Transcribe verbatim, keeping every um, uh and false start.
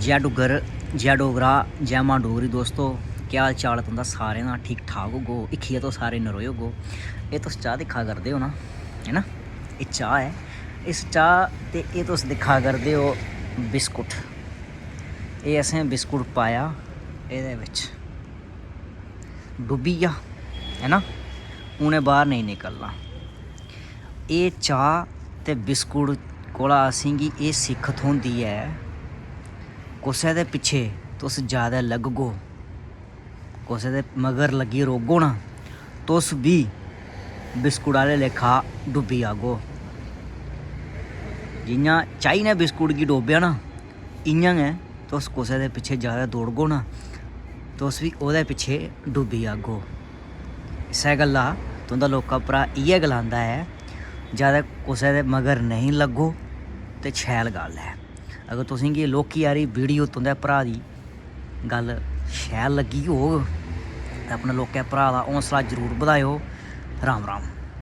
जै डुग्गर, जै डोगरा, जै मां डोगरी। दोस्तो, केह् हाल चाल ऐ तुं'दा सारें दा? ठीक ठाक होगो? इक्खियै तुस सारे नरोए होगो। एह् तुस चाह् दिक्खा करदे ओ ना, है ना? एह् चाह् ऐ, इस चाह् ते एह् तुस दिक्खा करदे ओ बिस्कुट। एह् असें बिस्कुट पाया एह्दे बिच, डुब्बी गेआ, है ना? हून एह् बाह्र नेईं निकलना। एह् चाह् ते बिस्कुट कोला असेंगी एह् सिक्ख थ्होंदी ऐ, कुसै दे पिच्छे तुस जैदा लग्गगो, कुसै दे मगर लग्गी रौह्गो ना, तुस बी बिस्कुट आह्ले लेखा डुब्बी जागो। जि'यां चाही ने बिस्कुट गी डोब्बेआ ना, इ'यां गै तुस कुसै दे पिच्छे जैदा दौड़गो ना, तुस बी ओह्दे पिच्छे डुब्बी जागो। इस्सै गल्ला तुं'दा लौह्का भ्राऽ इ'यै गलांदा ऐ, जैदा कुसै दे मगर नेईं लग्गो ते शैल गल्ल ऐ। अगर तुसेंगी लौह्की हारी वीडियो तुं'दे भ्राऽ दी गल्ल शैल लग्गी होग ते अपने लौह्के भ्राऽ दा हौसला जरूर बधाएओ। राम राम।